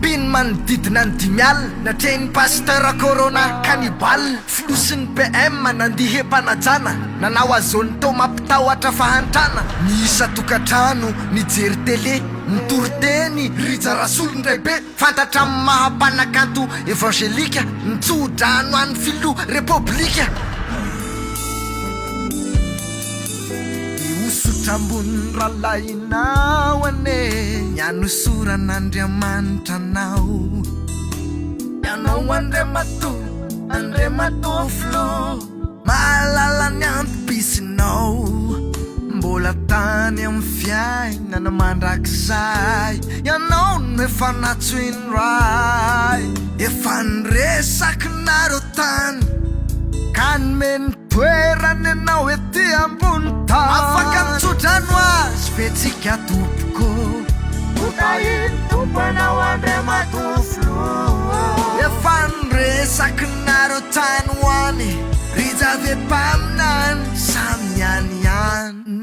Mpino manodidina ny 50 natrehin'ny Pasteur Corona Cannibal, Filoha sy ny PM nandihy hem-panajana, nanao azonto mampitahotra fahantrana, ny isan-tokantrano nijery tele, nitory teny Rija Rasolondraibe, fantatra amin'ny maha mpanakanto evangelika, nitsodrano an'ny Filoha Repoblika. Mihosotra ambonin'ny rahalahinao anie ny hanosoran'Andriamanitra anao. Ianao Andriamatoa, Andriamatoa Filoha, mahalala ny antom-pisinao. Mbola tany amin'ny fiainana mandrakizay, ianao no efa nantsoin'ny Ray. Efa niresaky nareo tany ka nomeny Toerana ianao ety ambony tany. Afaka mitsodrano azy ve tsika tompoko? Ho tahin'ny Tompo anao Andriamatoa Filoha. Efa niresaky nareo tany ho any ry Jave mpaminany samy any ihany.